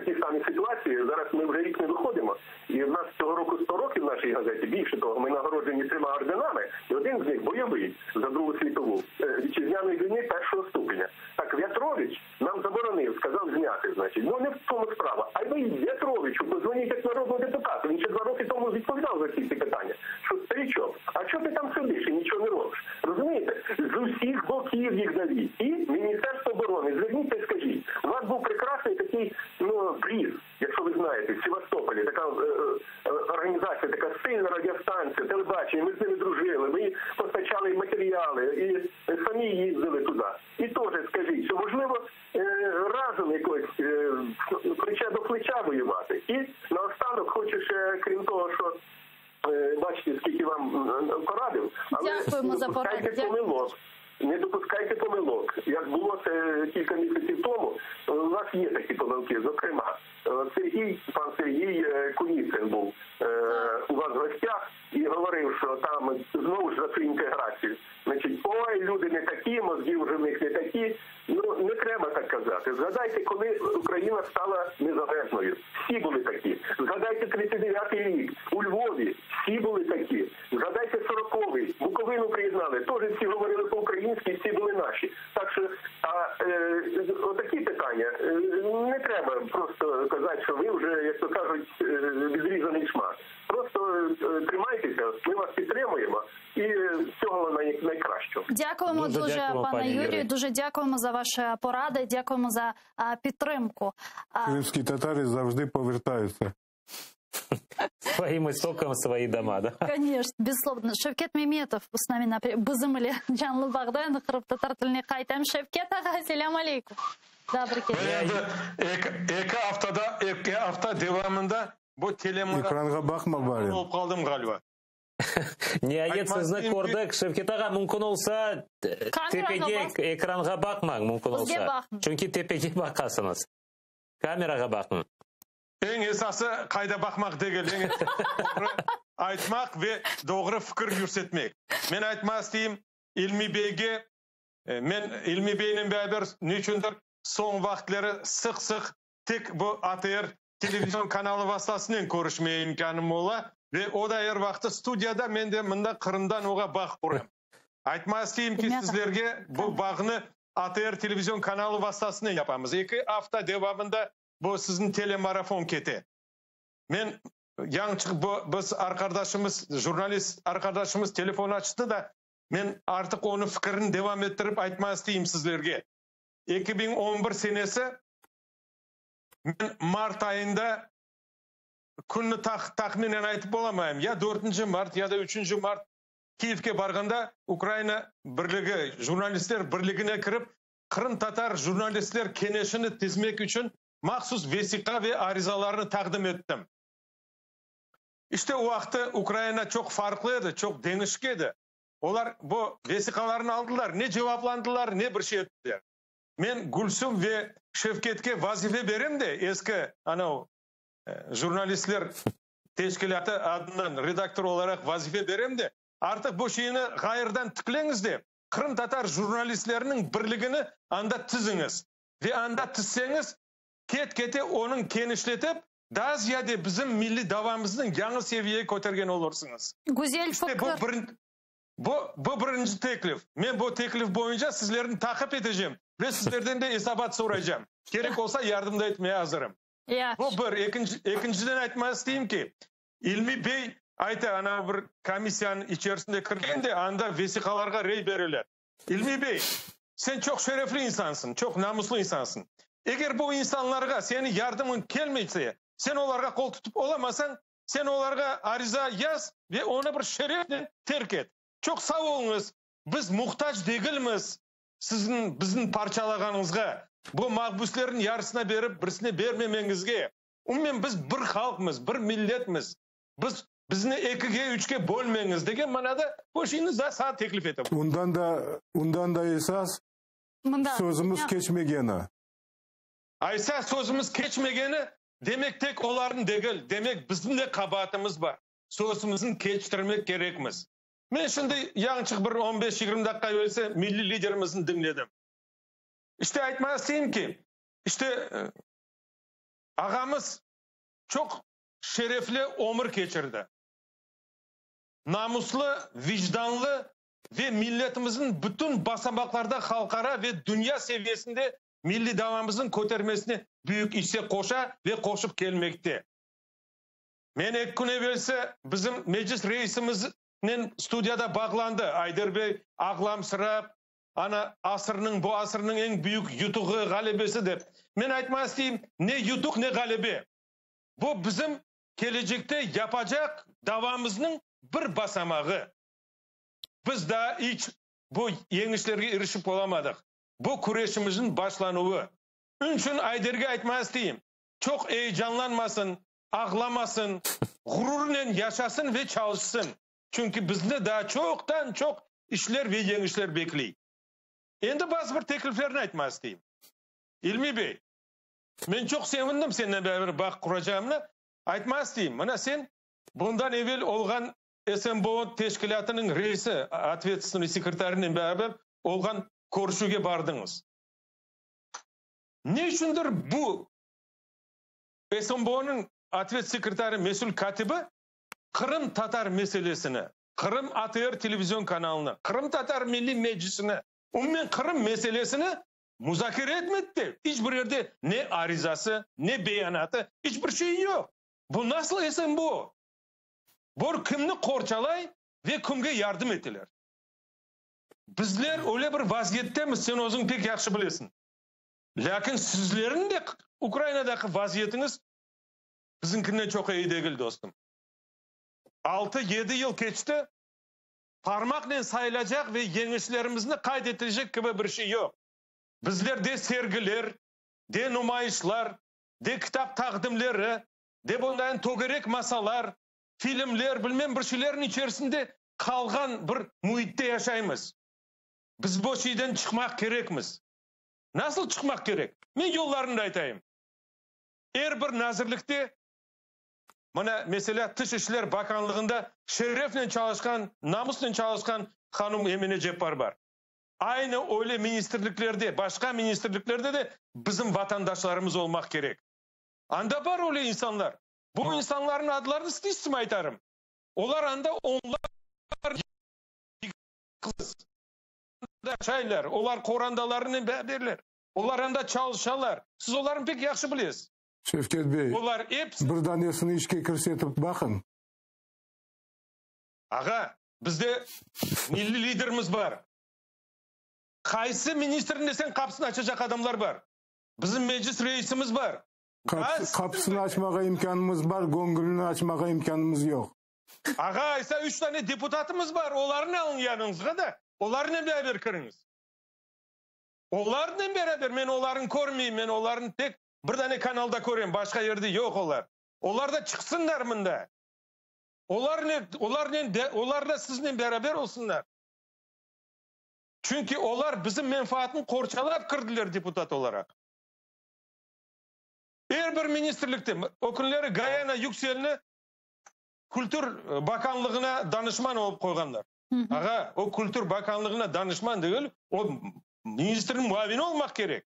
такій самій ситуації. Зараз ми вже рік не виходимо. І в нас цього року 100 років нашій газеті. Більше того, ми нагороджені трьома орденами, і один з них бойовий за Другу світову вітчизняної війни першого ступеня. Так В'ятрович нам заборонив, сказав зняти, значить. Ну не в тому справа. А ви В'ятровичу позвоніть як народному депутату. Він ще 2 роки тому відповідав за всі ці питання. Що старичок, а чого ти там сидиш і нічого не робиш? Розумієте? З усіх боків їх давіть. І Міністерство оборони, зверніться і скажіть, у вас був прекрасний такий, ну, бриз, якщо ви знаєте, в Севастополі, така організація, така сильна радіостанція, телебачення, ми з ними дружили, ми постачали і матеріали, і самі їздили туди. І теж скажіть, що можливо разом якось плече до плеча воювати. І наостанок хочу ще, крім того, що бачите, скільки вам порадив, але Дякуємо не за поради. допускайте помилок. Не допускайте помилок. Як було це кілька місяців тому, у нас є такі помилки. Зокрема, пан Сергій Куніцин був у вас в гостях і говорив, що там знову ж за цю інтеграцію. Значить, ой, люди не такі, мозги вже в них не такі. Ну, не треба так казати. Згадайте, коли Україна стала незалежною. Всі були такі. Згадайте 39-й рік. У Львові всі були такі. Згадайте 40-й. Буковину приєднали. Теж всі говорили по-українськи, всі були наші. Так що, отакі питання. Не треба просто казати, що ви вже, як то кажуть, відрізаний шмат. Просто тримайтеся, ми вас підтримуємо і всього найкращого. Дякуємо Дуже дуже, дякуємо, пане пані Юрію. Юрію. Дуже дякуємо за ваші поради, дякуємо за підтримку. Кримські татари завжди повертаються. Своим истокам, свои дома, да? Конечно, безусловно. Шевкет Меметов с нами на bizim ile canlı bağda qırımtatar tiline qaytam. Şevket ağa, selâm aleyküm. Добрый день. Eki aftada, eki afta devamında bu telemara Ekranğa baqma bari. Olıp qaldım ğaliba. Niayet Aytmaz sizni deyim ki- kördik. Şevket ağa, mümkün olsa, Kamerağa tepege, bas. ekranğa baqmañ, mümkün Bizge olsa. baqıñ. Çünki tepege baqasıñız. Kamerağa baqıñ. Eñ esası qayda baqmaq degil, eñ esası doğru aytmaq ve doğru fikir yürsetmek. Men aytmaq isteyim, İlmi beyge, men İlmi beynen beraber ne içündir soñ vaqıtları sıq-sıq tek bu ATR televizion kanalı vastasınen körüşmeye imkânım ola ve o da er vaqtı studiyada, men de mında Qırımdan oğa bağ quram. Aytmaq isteyim ki, Demek- sizlerge bu bağnı ATR televizion kanalı vastasınen yapamız. 2 afta devamında bu siziñ telemarafon kete. Men yañı bu, biz arqadaşımız, jurnalist arqadaşımız telefon açtı da, men artıq onıñ fikirini devam ettirip aytmaq isteyim sizlerge. 2011 senesi men mart ayında künni tahminen aytıp olamayım. Ya 4 mart ya da 3 mart Kiyevge barğanda Ukraina Birligi, Jurnalistler Birligine kirip, Qırımtatar jurnalistler keñeşini tizmek içün mahsus vesiqa ve arizalarnı taqdim ettim. İşte o vaqıtta Ukraina çoq farqlı edi, çoq deñişik edi. Olar bu vesiqalarnı aldılar, ne cevaplandılar, ne bir şey ettiler. Men Gülsüm ve Şevketke vazife berem de, eski anav, jurnalistler teşkilâtı adından redaktor olaraq vazife berem de, artıq bu şeyni ğayrıdan tikleñiz de, qırımtatar jurnalistleriniñ birligini anda tiziñiz. Ve anda tizseñiz, ket-kete onıñ kenişletip, daa ziyade bizim milliy davamıznıñ yañı seviyege kötergen olursıñız. Güzel İşte bu fikir. bu birinci teklif. Men bu teklif boyunca sizlerni taqip etecem ve sizlerden de esabat soraycam. Kerek olsa yardım da etmeye azırım. Bu bir. Ekinciden aytmaq isteyim ki, İlmi bey ayta, ana bir komissiyanıñ içerisinde kirgende, anda vesiqalarğa rey bereler. İlmi bey, sen çoq şerefli insansıñ, çoq namuslı insansıñ. Eger bu insanlarğa seniñ yardımıñ kelmese, sen olarğa qol tutıp olamasañ, sen olarğa ariza yaz ve onı bir şerefnen terk et. Çoq sağ oluñız, biz muhtac degilmiz siziñ bizni parçalağanıñızğa, bu mahbüslerniñ yarısına berip, birisine bermemeñizge. Umumen biz bir halqmız, bir milletmiz. Biz, bizni ekige, üçke bölmeñiz degen manada bu şeyni da saña teklif etem. Ondan da esas Mında. sözümiz Ya. keçmegeni. Aysa sözümiz keçmegeni, demek tek olarnıñ degil, demek bizim de qabaatımız bar. Sözümizni keçtirmek kerekmiz. Men şimdi yañçıq bir 15-20 daqqa evelsi milliy liderimizni diñledim. İşte aytmaq isteyim ki, işte. Ağamız çoq şerefli ömür keçirdi. Namuslı, vicdanlı ve milletimizniñ bütün basamaqlarda halqara ve dünya seviyesinde milliy davamıznıñ kötermesine büyük isse qoşa ve qoşıp kelmekte. Men eki kün evelsi bizim Meclis reisimiznen studiyada bağlandı. Ayder bey ağlamsırap, ana, asırnıñ, bu asırnıñ eñ büyük yutuğı, ğalebesi dep. Men aytmaq isteyim, ne yutuq, ne ğalebe. Bu bizim kelecekte yapacaq davamıznıñ bir basamağı. Biz daa iç bu yeñişlerge irişip olamadıq. Bu küreşimizniñ başlanuvı. Ünçün Ayderge aytmaq isteyim, çoq eyecanlanmasın, ağlamasın, ğururnen yaşasın ve çalışsın. Çünki bizni daa çoqtan-çoq işler ve yeñişler bekley. Endi bazı bir tekliflerni aytmaq isteyim. İlmi bey, men çoq sevindim senden beraber bağ quracağımnı. Aytmaq isteyim, mına sen bundan evel olğan SNBO teşkilâtınıñ reisi, otvetstvennıy sekretarınen beraber olğan körüşüvge bardıñız. Ne içündir bu SNBOnıñ otvet sekretarı, mesül kâtibi qırımtatar meselesini, Qırım ATR televizion kanalını, Qırımtatar Milliy Meclisini, umumen Qırım meselesini muzakere etmedi de, iç bir yerde ne arizası, ne beyanatı, iç bir şeyi yoq. Bu nasıl SNBO? Bor kimni qorçalay ve kimge yardım eteler? Bizler öyle bir vaziyettemiz, sen özüñ pek yahşı bilesiñ. Lâkin sizlerniñ de Ukrainadaki vaziyetiñiz bizimkinden çoq eyi degil, dostum. Altı, yedi yıl keçti, parmaqnen sayılacaq ve yeñişlerimizni qayd etilecek kibi bir şey yoq. Bizler de sergiler, de numayışlar, de kitap taqdimleri, de bundayın tögerek masalar, filmler, bilmem bir şeylerniñ içerisinde qalğan bir müitte yaşaymız. Biz bu şeyden çıqmaq kerekmiz. Nasıl çıqmaq kerek? Men yollarını da aytayım. Er bir nazirlikte, mına, meselâ, Tış işler bakanlığında şerefnen çalışqan, namusnen çalışqan hanum Emine Ceppar bar. Aynı öyle ministrliklerde, başqa ministrliklerde de bizim vatandaşlarımız olmaq kerek. Anda bar öyle insanlar. Bu insanlarnıñ adlarını isim aytarım. Olar anda onlar yaşaylar, olar qorantalarınen beraberler, olar anda çalışalar. Siz olarnı pek yahşı bilesiz. Şevket bey, Olar episi bir danesini işke kirsetip baqıñ. Ağa, bizde milliy liderimiz bar. Qaysı ministrni deseñ, qapısını açacaq adamlar bar. Bizim Meclis reisimiz bar. Qapısını açmağa imkânımız bar, göñülini açmağa imkânımız yoq. Ağa, aysa üç dane deputatımız bar, olarnı alıñ yanıñızğa da, olarnen beraber kiriñiz. Olarnen beraber, men olarnı körmeyim, men olarnı tek bir dane kanalda körem, başqa yerde yoq olar. Olar da çıqsınlar mında. Olarnen, olarnen, olar da siznen beraber olsunlar. Çünki olar bizim menfaatını qorçalap kirdiler deputat olaraq. Er bir ministrlikte, o künleri Gayana Yükselni Kültür bakanlığına danışman olıp qoyğanlar. Ağa, o Kültür bakanlığına danışman degil, o ministrniñ muavini olmaq kerek.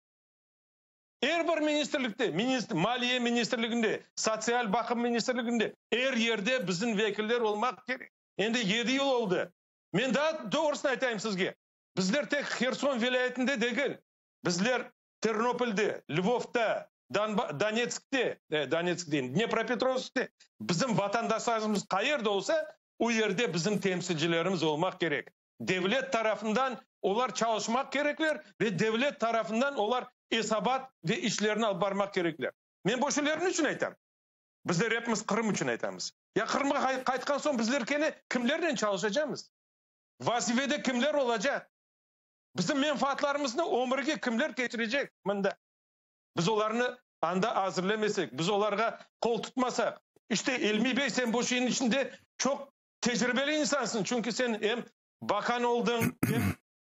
Er bir ministrlikte, ministr, Maliye ministrliginde, Sotsial baqım ministrliginde, er yerde bizim vekiller olmaq kerek. Endi yedi yıl oldı. Men daa doğrusını aytayım sizge, bizler tek Herson vilâyetinde degil, bizler Ternopolde, Lvovda, Donetskte, Donetsk deyim, Dnepropetrovskte bizim vatandaşlarımız qayerde olsa, o yerde bizim temsilcilerimiz olmaq kerek. Devlet tarafından olar çalışmaq kerekler ve devlet tarafından olar esabat ve işlerini alıp barmaq kerekler. Men bu şeylerni niçün aytam? Bizler epimiz Qırım içün aytamız. Ya Qırımğa qaytqan soñ bizler kene kimlernen çalışacamız? Vazifede kimler olacaq? Bizim menfaatlarımıznı ömürge kimler keçirecek mında? Biz olarnı anda azırlemesek, biz olarğa qol tutmasaq. İşte, İlmi bey, sen bu şeyniñ içinde çoq tecribeli insansıñ, çünki sen em bakan oldıñ,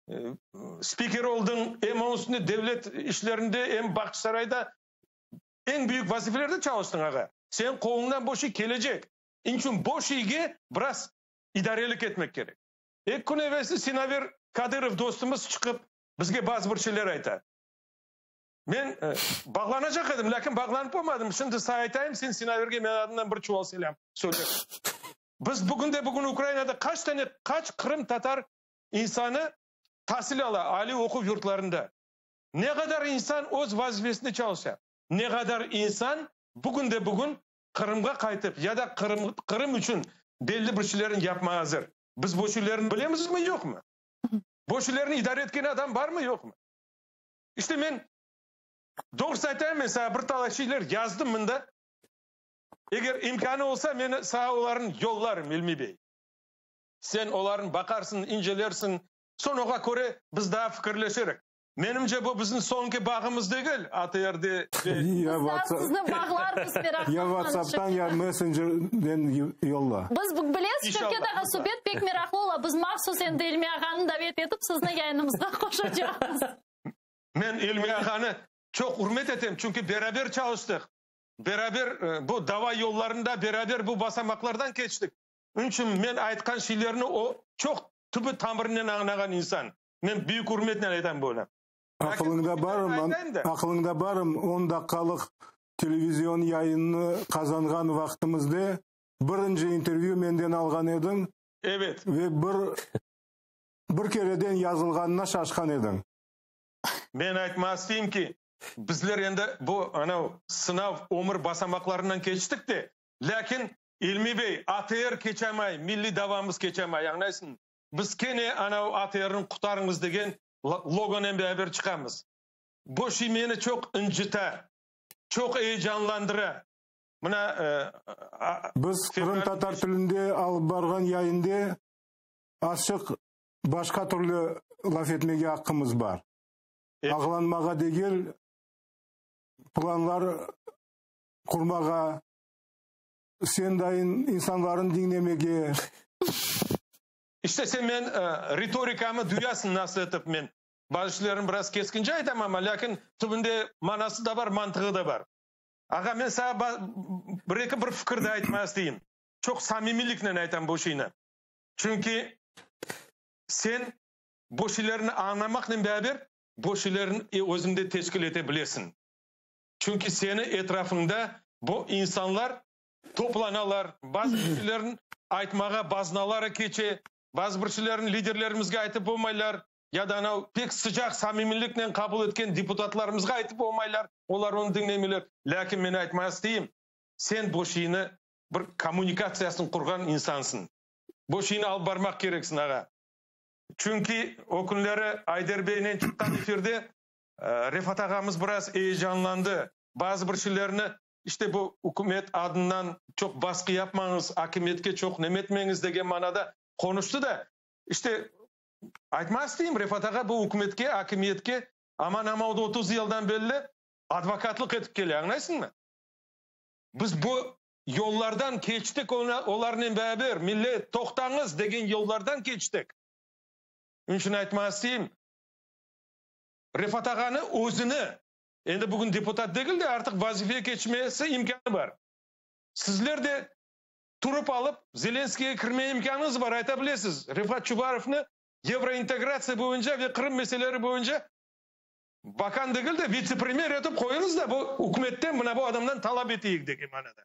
em spiker oldıñ, em onıñ üstünde devlet işlerinde, em Bağçasarayda eñ büyük vazifelerde çalıştıñ, ağa. Seniñ qoluñdan bu şey kelecek. İnçün bu şeyge biraz idarelik etmek kerek. Eki kün evelsi Sinaver Kadırov dostumız çıqıp, bizge bazı bir şeyler ayta. Men bağlanacaq edim, lâkin bağlanıp olmadım. Şimdi saña aytayım, sen Sinaverge menim adımdan bir çuval selâm söyle. Biz bugün de bugün Ukrainada qaç tane, qaç qırımtatar insanı tasil ala aliy oquv yurtlarında? Ne qadar insan öz vazifesinde çalışa? Ne qadar insan bugün de bugün Qırımğa qaytıp ya da Qırım, Qırım içün belli bir şeylerni yapmağa azır? Biz bu şeylerni bilemizmi, yoqmı? Bu şeylerni idare etken adam barmı, yoqmı? İşte men, doğrusı aytayım, men saña bir talay şeyler yazdım mında. Eger imkânı olsa, men saña olarnı yollarım, İlmi bey. Sen olarnı baqarsıñ, incelersiñ. Soñ oğa köre biz daa fikirleşerik. Menimce, bu bizim soñki bağımız degil, ATRde ve. Ya Biz daa sizni bağlarmız, meraqlanmañız. Ya WhatsApptan, ya messencerden yolla. Biz bilesiz, Şevket ağa, subet pek meraqlı ola. Biz mahsus endi İlmi ağanı davet etip, sizni yayınımızğa qoşacaqmız. Men İlmi ağanı çoq ürmet etem, çünki beraber çalıştıq, beraber bu dava yollarında beraber bu basamaqlardan keçtik. Onıñ içün men aytqan şeylerni o çoq tübü-tamırınen añlağan insan. Men büyük ürmetnen aytam bunı. Aqılıñda barmı, aqılıñda barmı, on daqqalıq televizion yayınnı qazanğan vaqtımızda birinci intervyü menden alğan ediñ. Evet. Ve bir, bir kereden yazılğanına şaşqan ediñ. Men aytmaq isteyim ki, bizler endi bu, anav, sınav ömür basamaqlarından keçtik de, lâkin, İlmi bey, ATR keçamay, milliy davamız keçamay, añlaysıñmı? Biz kene anav ATRni qurtarıñız degen logonen beraber çıqamız. Bu şey meni çoq ıncıta, çoq eyecanlandıra. Mına, Biz qırımtatar tilinde alıp barğan yayında azçıq başqa türlü laf etmege aqqımız bar. Ağlanmağa degil, planlar qurmağa, sen dayın insanlarnı diñlemege. İşte sen men ritorikamı duyasıñ, nasıl etip men bazı şeylerni biraz keskince aytam, amma lâkin tübünde manası da bar, mantığı da bar. Ağa, men saña bir-eki bir fikir de aytmaq isteyim. Çoq samimiyliknen aytam bu şeyni. Çünki sen bu şeylerni añlamaqnen beraber bu şeylerni özüñ de teşkil ete bilesiñ. Çünki seni etrafıñda bu insanlar toplanalar, bazı bir şeylerni aytmağa baznaları keçe, bazı bir şeylerni liderlerimizge aytıp olmaylar, ya da anav pek sıcaq samimiyliknen qabul etken deputatlarımızğa aytıp olmaylar, olar onı diñlemeyler. Lâkin men aytmağa isteyim, sen bu şeyni bir kommunikatsiyasını qurğan insansıñ. Bu şeyni alıp barmaq kereksiñ, ağa. Çünki o künleri Ayder beynen çıqqan efirde Refat ağamız biraz eyecanlandı. Bazı bir şeylerni, işte bu ükümet adından çoq basqı yapmañız, akimiyetke çoq neme etmeñiz degen manada qonuştı da, işte, aytmaq isteyim, Refat ağa bu ükümetke, akimiyetke aman-aman 30 yıldan berli advokatlıq etip kele, añlaysıñmı? Biz bu yollardan keçtik olarnen beraber, millet, toqtañız degen yollardan keçtik. Onıñ içün aytmaq isteyim, Refat ağanı özüni, endi bugün deputat degil de, artıq vazifeye keçmesi imkânı bar. Sizler de turıp alıp Zelenskiyge kirme imkânıñız bar, ayta bilesiz, Refat Çubarovnı yevrointegratsiya boyunca ve Qırım meseleleri boyunca bakan degil de, vitse-premyer etip qoyuñız da, bu ükümetten mına bu adamdan talap eteyik degen manada.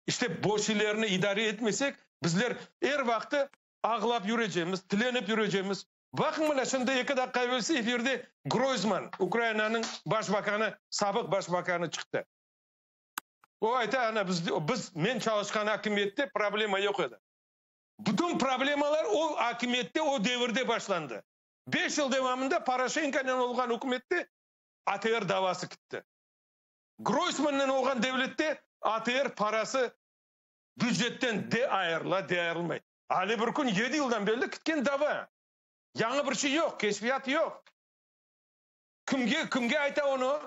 İşte bu şeylerni idare etmesek, bizler er vaqtı ağlap yürecemiz, tilenip yürecemiz. Baqıñ mına, şimdi eki daqqa evelsi efirde Groysman, Ukrainanıñ baş bakanı, sabıq baş bakanı çıqtı. O ayta, ana, biz, biz, men çalışqan akimiyette problema yoq edi. Bütün problemalar o akimiyette, o devirde başlandı. Beş yıl devamında Poroşenkonen olğan ükümette ATR davası kitti. Groysmannen olğan devlette ATR parası bücetten de ayırıla, de ayırılmay. Ale bir kün yedi yıldan berli kitken dava. Yañı bir şey yoq, keşfiyat yoq. Kimge, kimge ayta onı?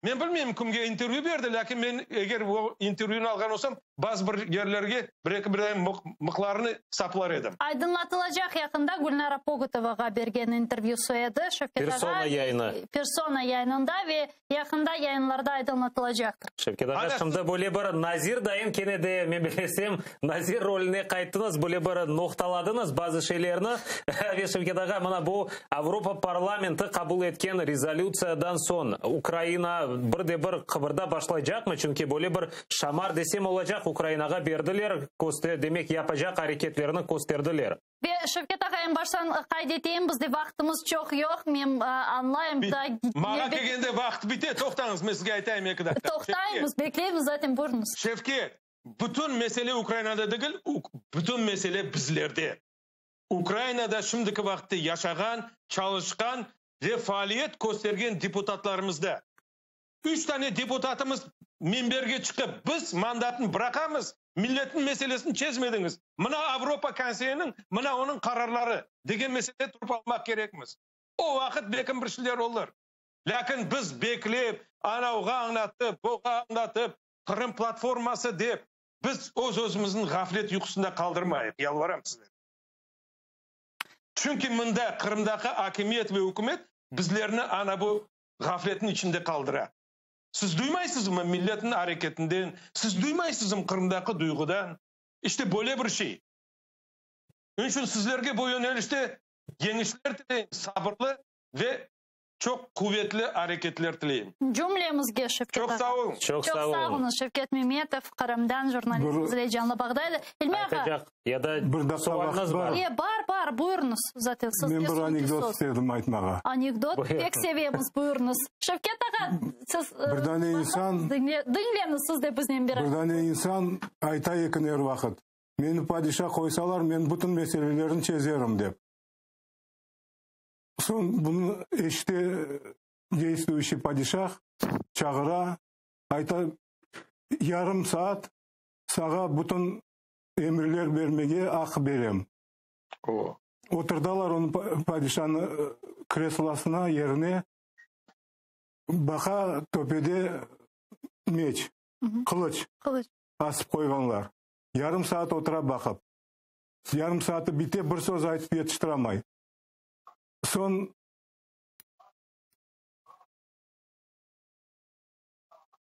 Men bilmeyim, kimge intervyü berdi, lâkin men eger o intervyünı alğan olsam, bazı bir yerlerge bir-eki bir mıqlarını saplar edim. Aydınlatılacaq yaqında Gülnara Pogotovağa bergen intervyüsı edi, Şevket ağa. Persona yayını. Persona yayınında ve yaqında yayınlarda aydınlatılacaqtır. Şevket ağa, şimdi böyle bir nazir dayın kene de, men bilesem, nazir rolüne qayttıñız, böyle bir noqtaladıñız bazı şeylerni. Ve Şevket ağa, mına bu Avropa parlamenti qabul etken rezolütsiyadan soñ Ukraina bir de bir qıbırda başlaycaqmı? Çünki böyle bir şamar desem olacaq, Ukrainağa berdiler, demek yapacaq areketlerini kösterdiler. Ve Şevket ağa, eñ baştan qayd eteyim, bizde vaqtımız çoq yoq, men añlayım, da. Maña kelgende vaqıt bite, toqtañız, men sizge aytayım eki daqqa. Toqtaymız, bekleymiz zaten, buyurıñız. Şevket, bütün mesele Ukrainada degil, bütün mesele bizlerde. Ukrainada şimdiki vaqıtta yaşağan, çalışqan ve faaliyet köstergen deputatlarımızda. Üç tane deputatımız minberge çıqıp, biz mandatnı bıraqamız, milletniñ meselesini çezmediñiz, mına Avropa Konseyiniñ, mına onıñ qararları, degen meselede turıp almaq kerekmiz. O vaqıt belkim bir şeyler olur. Lâkin biz beklep, anavğa añlatıp, buğa añlatıp, Qırım platforması dep, biz öz-özümizni ğaflet yuqusında qaldırmayıq, yalvaram sizlerge. Çünki mında Qırımdaki akimiyet ve ükümet bizlerni ana bu ğafletniñ içinde qaldıra. Siz duymaysızmı milletniñ areketinden, siz duymaysızmı Qırımdaki duyğudan? İşte böyle bir şey. Onıñ içün sizlerge bu yönelişte yeñişler tileyim, sabırlı ve çoq quvetli areketler tileyim. Cümlemizge, Şevket Çoq ağa. sağ oluñ. Çoq Çoq sağ sağ oluñ. oluñız, Şevket Memetov, Qırımdan jurnalist, bizle canlı bağda edi. İlmi ağa. Aytacaq ya da Bir daqqa sualñız vaqıt bar. bar. E, bar, bar, buyurıñız. Zaten sizge Men bir soñki anekdot söz. istedim aytmağa. Anekdot Buyur. pek sevemiz, buyurıñız. Şevket ağa, siz, Bir dane insan diñle, diñleñiz siz de biznen beraber. Bir dane insan ayta eken er vaqıt, meni padişa qoysalar, men bütün meselelerni çezerim, dep. Soñ bunı eşite deystvuyuşiy padişah, çağıra, ayta, yarım saat sağa bütün emirler bermege aq berem. Oturdalar onı padişanı kreslosına, yerine, baqa töpede meç, qılıç asıp qoyğanlar. Yarım saat otura baqıp. Yarım saatı bite, bir söz aytıp yetiştiramay. Soñ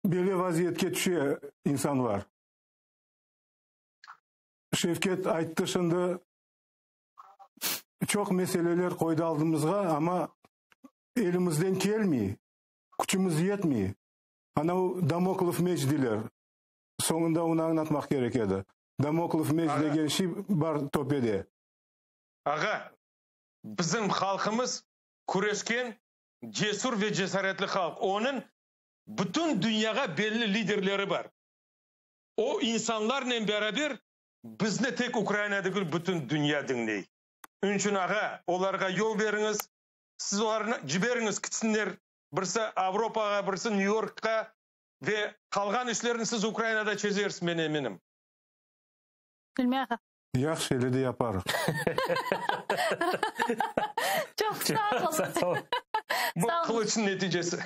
böyle vaziyetke tüşe insanlar. Şevket ayttı şimdi, çoq meseleler qoydı aldımızğa, amma elimizden kelmey, küçümiz yetmey. Ana Damoklov meç deyler. Soñunda onı añlatmaq kerek edi. Damoklov meç degen şey bar töpede. Ağa, bizim halqımız küreşken cesur ve cesaretli halq. Onıñ bütün dünyağa belli liderleri bar. O insanlarnen beraber bizni tek Ukraina degil, bütün dünya diñley. Onıñ içün, ağa, olarğa yol beriñiz, siz olarnı ciberiñiz, kitsinler, birisi Avropağa, birisi Nyu-Yorkqa ve qalğan işlerni siz Ukrainada çezersiz, men eminim. İlmi ağa. Yahşı, ele de yaparıq. Çoq sağ oluñ. Bu qılıçnıñ neticesi.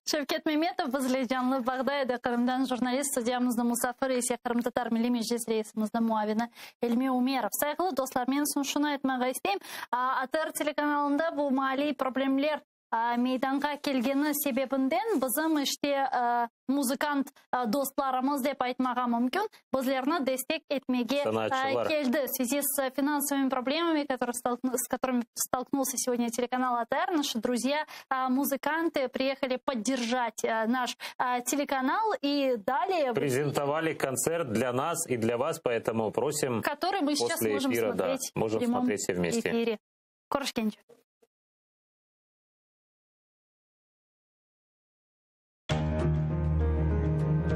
Şevket Memetov bizle canlı bağda edi, Qırımdan jurnalist, studiyamıznıñ musafiri ise Qırımtatar Milliy Meclis reisimizniñ muavini İlmi Ümerov. Sayğılı dostlar, men soñ şunı aytmağa isteyim, ATR telekanalında bu maliy problemler meydanğa kelgeni sebebinden bizim işte muzıkant dostlarımız dep aytmağa mümkün, bizlerni destek etmege keldi. В связи с финансовыми проблемами, с которыми столкнулся сегодня телеканал АТР, наши друзья, музыканты приехали поддержать наш телеканал и далее... Презентовали концерт для нас и для вас, поэтому просим Который мы сейчас после можем эфира, да, смотреть можем в прямом смотреть все вместе. эфире. Körüşkence.